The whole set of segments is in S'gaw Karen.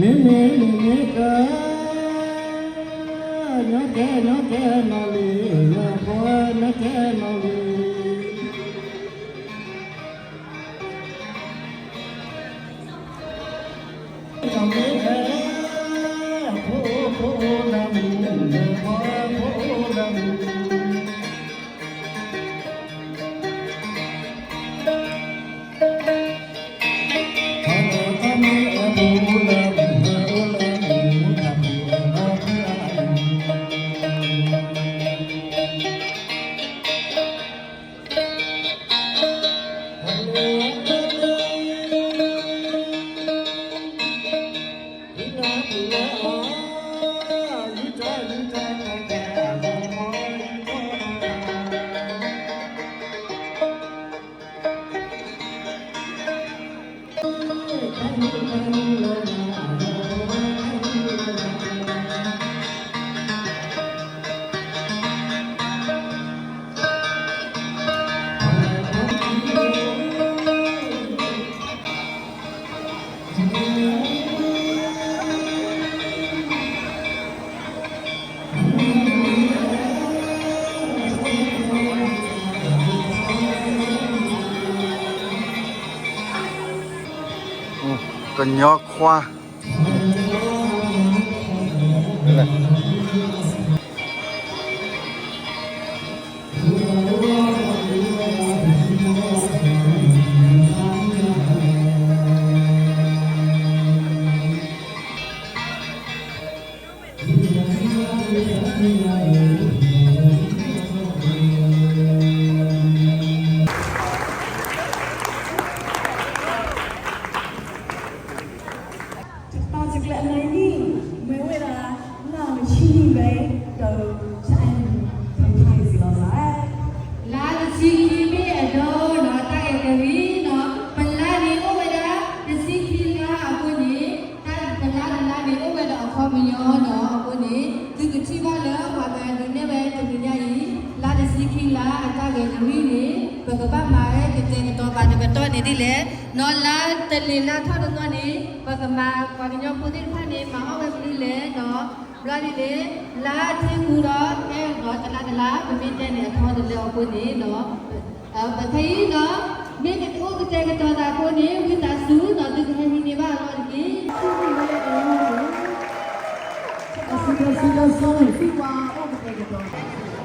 မ့မ့ၢ်မ့မ့ၢ်က, ညီကဲညီကဲနီၢ်လံ, ညီဖိညီကဲနီၢ်လံ. ကညီခွါ တၢ်တကျဲအနံၣ် မ့ၢ်ဝဲဒၣ် လါတဆံခံဘဲ ဒီး လါတဆံခံမ့ၢ်အဒိ တၢ်ဂဲၤကလံၤနီၤ ပလါန့ၣ်အိၣ်ဝဲဒၣ် တဆံခံလါအဃိန့ၣ် တၢ်ပလါတလါန့ၣ် အိၣ်ဝဲဒီးအခီပညီနီၤ အဃိန့ၣ် သုကထံၣ်ဘၣ်လၢပှၤကဒုးနဲၣ်ဝဲတနံၤညါအံၤ လါတဆံခံလါအတၢ်ဂဲၤကလံၤန့ၣ် ပကဘၣ်မၤဝဲကတဲာ်ကတီၤပာ်တကတီၢ်န့ၣ်ဒ်လဲၣ် နီၤ လါတလ့ၤလါထီၣ်တသီန့ၣ် ပကမၤပှၤကညီဖိသ့ၣ်တဖၣ်န့ၣ် မၤအီၣ်ဝဲကဒ်လဲၣ်နီၤ ဘျီဒ်န့ၣ် လါထံကူဒီး ဟဲဒီးတလါတလါ ပမ့ၢ်တဲန့ၣ်အထီတလၢအဃိန့ၣ်နီၤ ပခဲအံၤနီၤ မ့ၢ်ကအိၣ်ကတဲာ်ကတီၤသးအဃိန့ၣ် ဝံသးစူၤနီၤ သုကဟဲဟံးန့ၢ်ဘၣ်အလီၢ်တက့ၢ် သုမ့ၢ်ဝဲအလီၢ်န့ၣ် အစံးကစံးကစံး သုပှၤအိၣ်ကတဲာ်ကတီၤ တၢ်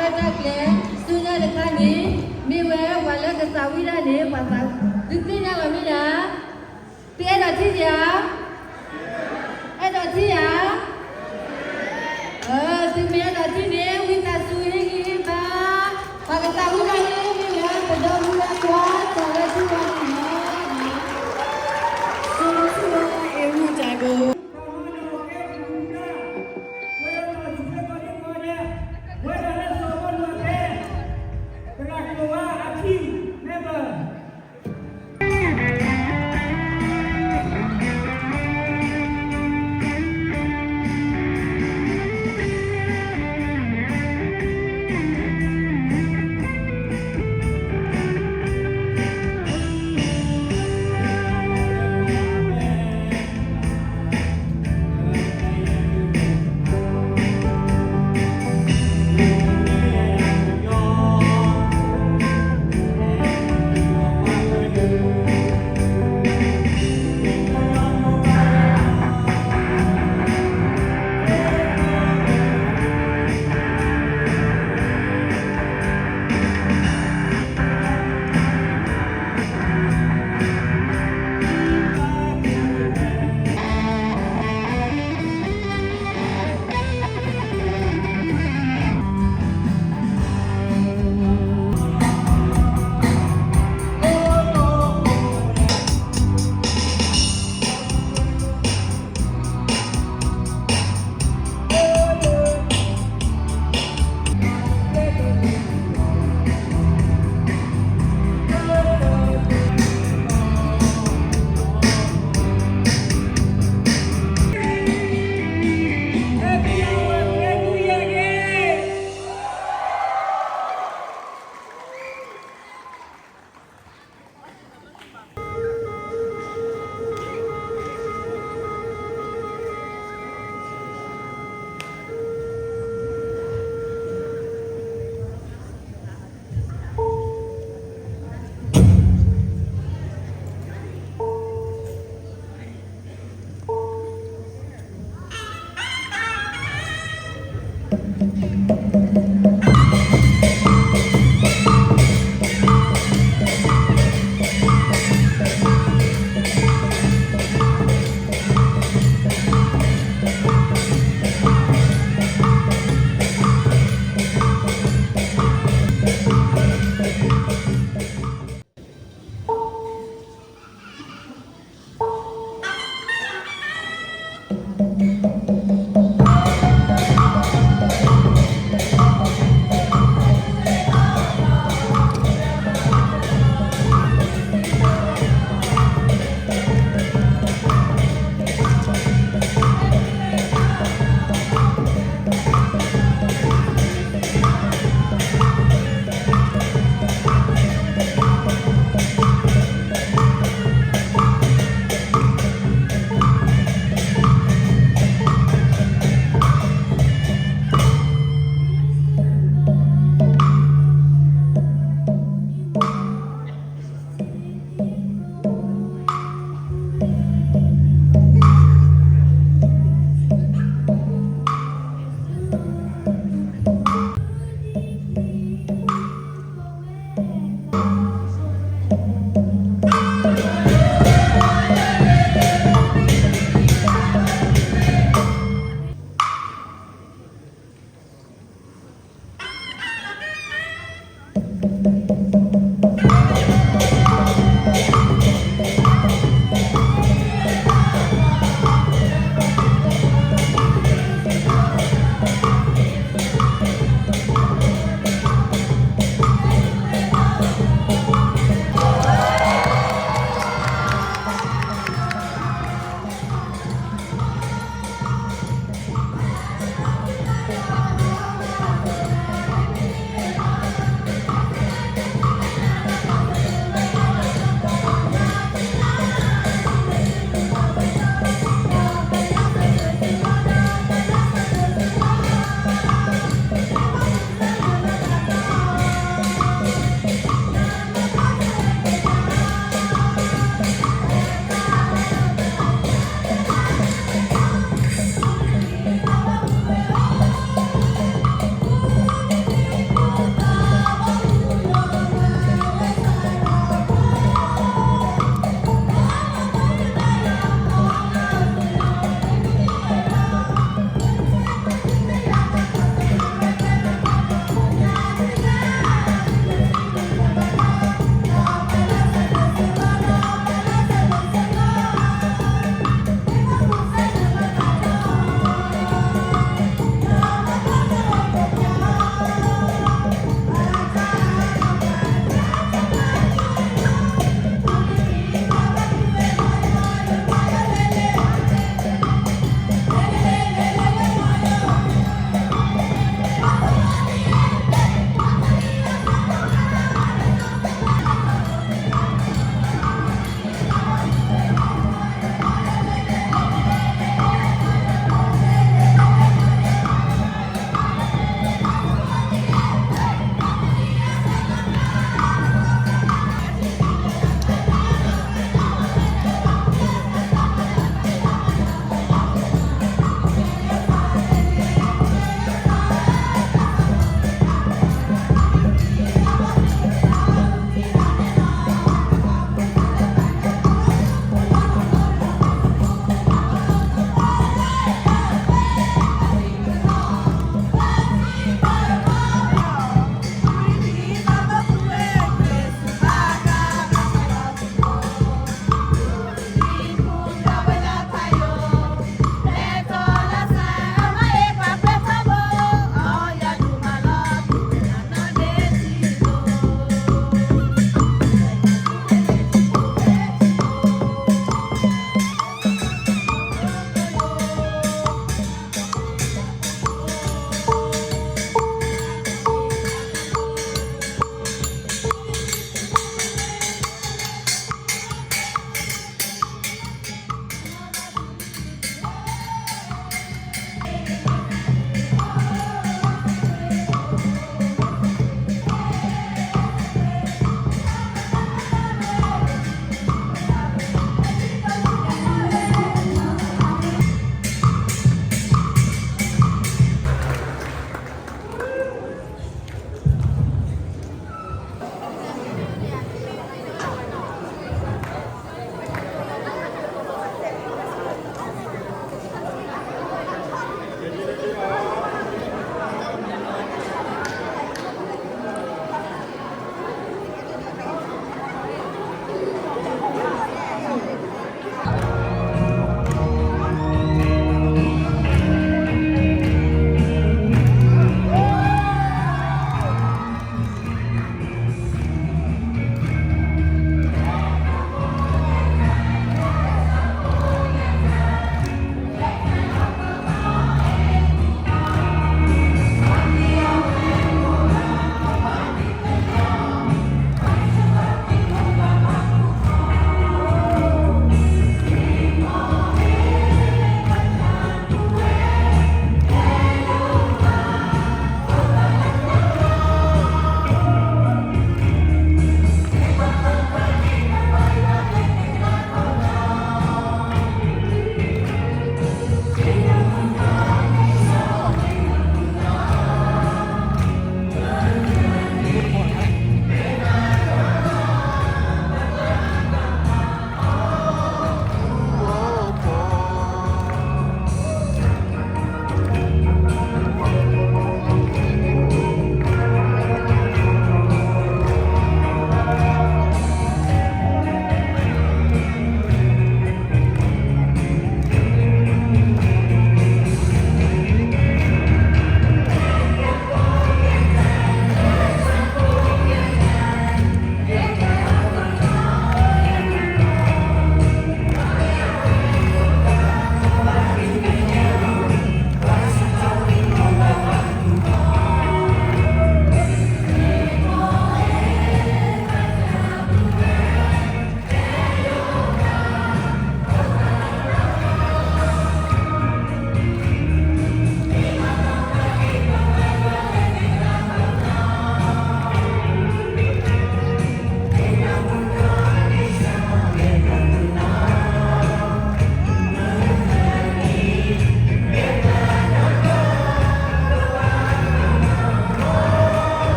လၢတၢ်ကျဲၤဆူညါတခါန့ၣ် မ့ၢ်ဝဲပှၤလၢကသးဝံၣ်တၢ်န့ၣ် ပှၤသး သုသ့ၣ်ညါလီၤမ့ၢ်ဒၣ်. သုအဲၣ်ဒိးထံၣ်ဧါ. အဲၣ်ဒိးထံၣ်ဧါ. သုမ့ၢ်အဲၣ်ဒိးထံၣ်န့ၣ် ဝံသးစူၤဟ့ၣ်ဂံၢ်ဟ့ၣ်ဘါ ပှၤကသးဝံၣ်တၢ်န့ၣ် မ့ၢ်ဝဲပဒီပုၢ်ဝဲၢ်ကွၢ် တၢ်လၢထံၣ်ဝဲန့ၣ်လီၤ. ဆိဆိ အ့ၣ် မုၢ်တၢ်ကိ ဝဲဒၣ်လၢစီၤပီလူးအဖဲ သရၣ်ကိၤဝါအခံ member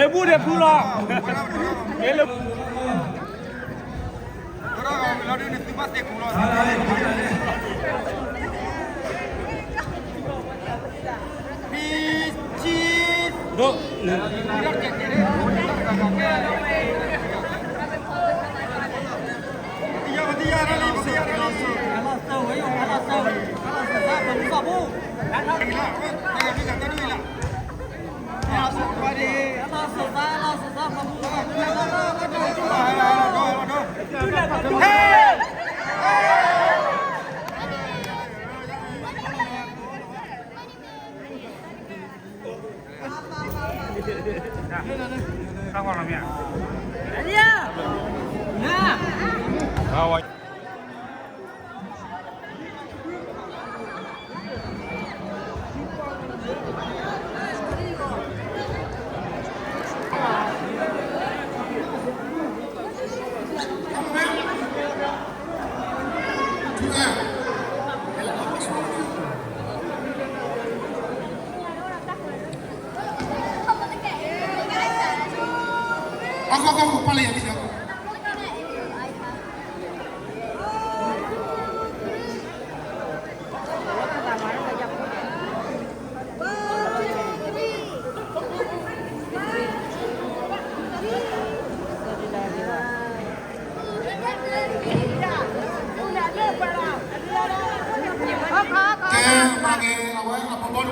မ့ၢ်ဘူးဒီးဖုလီၤ, မ့ၢ်လၢ ကဲ မၤက့ၤ အဝဲ အဘီဘီ န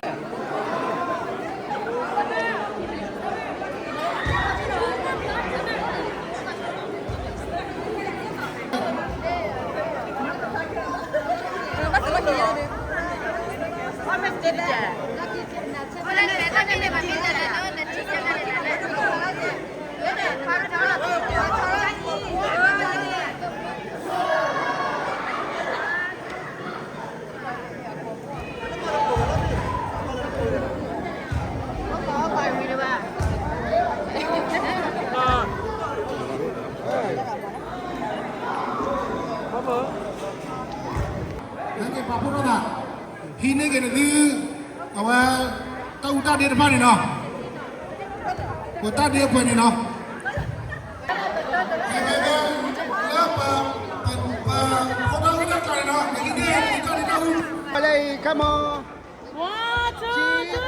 က့ၤပာ်ဖှိၣ်ထီၣ်သး ဟံးန့ၢ်က့ၤနသု အဝဲ တၢ်အူတၢ်ဒ့တဖၣ်န့ၣ်နီၤ, ပတၢ်ဒ့အခွဲးန့ၣ်နီၤ, လၢပ ပ ပ ဖိဒိၣ်ဝံၣ်တၢ်ကျါန့ၣ်နီၤ, နက့ၤန့ၢ်တၢ်ဒ့တၢ်အူ, လၢအံၤ come on, one, two, three, come on,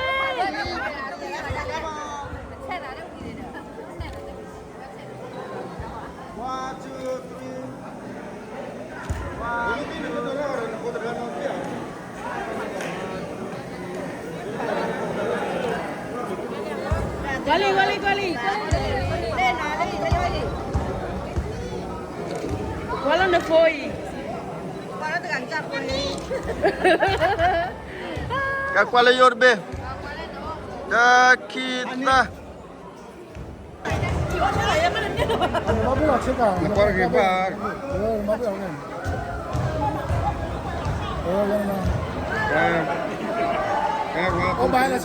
one, two, three. ကွၢ်လံ ကွၢ်လံ ကွၢ်လံ, ကွၢ်လၢနဖိအံၤ, ကကွၢ်လၢယိၣ်တဘ့ၣ်, တၢ ခံ သၢ ကွၢ်လံ ကွၢ်လံ,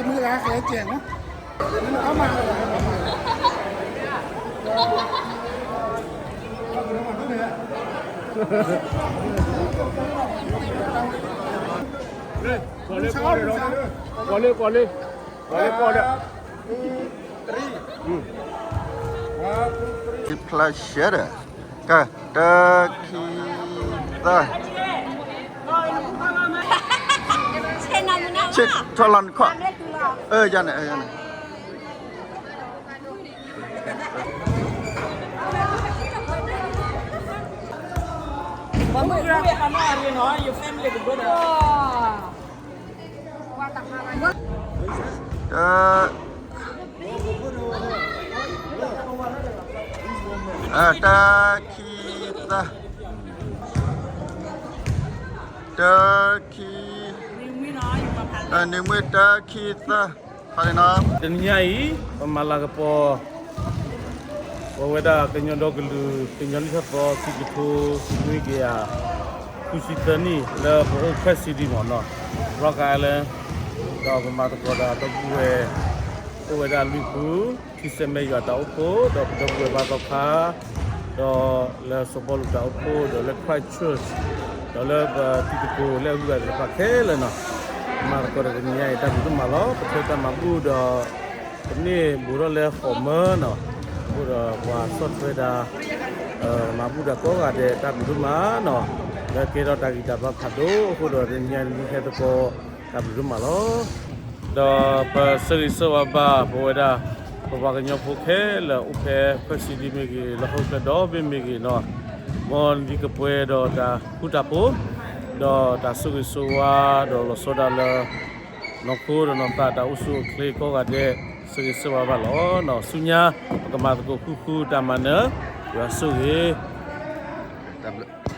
ကွၢ်လံ ကွၢ်လံ, ကွၢ်လံ ကွၢ်လံ. ဖျါရှဲဒီး ကဲ တၢ ခံ သၢ ဆ့ၣ်ထီၣ်လီၤနခီၣ်, အၢ ယၤန့ၣ် အၢ ယၤန့ၣ်. Your family. တၢ တၢ ခံ သၢ တၢ ခံ နံၤမွ့ၢ် တၢ ခံ သၢ ဖးန့ၣ်နီၤ. တနံၤညါအံၤ ပမၤလၤကပီၤ ပဝဲဒၣ်ကညီဒီကလုာ် ကညီနံၣ်ထီၣ်သီ ခံကထိနွံကယၤဃုဆံသၢနံၣ် လၢပအိၣ်ဖဲစံဒံမ့ၢ်နီၤ Rock Island ဒီးပမၤသကိးဒီးဒီပုၢ်ဝဲၢ် အိၣ်ဝဲဒၣ်လွံၢ်ဖု ထံဆဲမဲယွၤတၢ်အိၣ်ဖှိၣ် ဒီးပဒီပုၢ်ဝဲၢ်ဘါသီခါ ဒီးလၢစီၤပီလူးတၢ်အိၣ်ဖှိၣ် ဒီးလၢ Christchurch ဒီးလၢပတံၤသကိးလၢအဂုၤအဂၤသ့ၣ်တဖၣ်ခဲလၢာ်နီၤ မၤသကိးဒီးတနံၤညါအံၤ တၢ်ဘျုးဒိၣ်မးလီၤ. ပထၢတၢ်မၤဘူၣ်ဒီး ပန့ၢ်ဘူးထီၣ်လၢဃိးမၢနီၤ အဃိဒီးပှၤဆီၣ်ထွဲတၢ် မၤဘူၣ်တၢ်ကိးဂၤဒဲး တၢ်ဘျုးဒိၣ်မးနီၤ လၢကဲထီၣ်တၢ်ဂံၢ်တၢ်ဘါဖးဒိၣ် အဃိဒီးတနံၤညါအံၤ ဟဲသကိး တၢ်ဘျုးဒိၣ်မးလီၤ. ဒီးပဆၢဂ့ၤဆၢဝါဘၣ် ပဝဲဒၣ် ပပှၤကညီဖိခဲလၢာ် အိၣ်ဖဲဖဲစံဒံမ့ၢ်ဂ့ၤ လီၢ်ဟိၣ်ချၢဒီဘ့ၣ်မ့ၢ်ဂ့ၤနီၤ မ်နံၤကပှဲၤဒီးတၢ်ဃူတၢ်ဖိး ဒီးတၢ်ဆိၣ်ဂ့ၤဆိၣ်ဝါ ဒီးလီၤဆီဒၣ်လၢ နီၢ်ခိဒီးနီၢ်သးတၢ်အိၣ်ဆူၣ်အိၣ်ချ့ကိးဂၤဒဲး ဆၢဂ့ၤဆၢဝါဘၣ်လီၤ. ဆူညါ ပကမၤသကိးဃုာ်ဃုာ်တၢ်မၤနၢၤ ယွၤဆိၣ်ဂ့ၤ တၢ်ဘျုး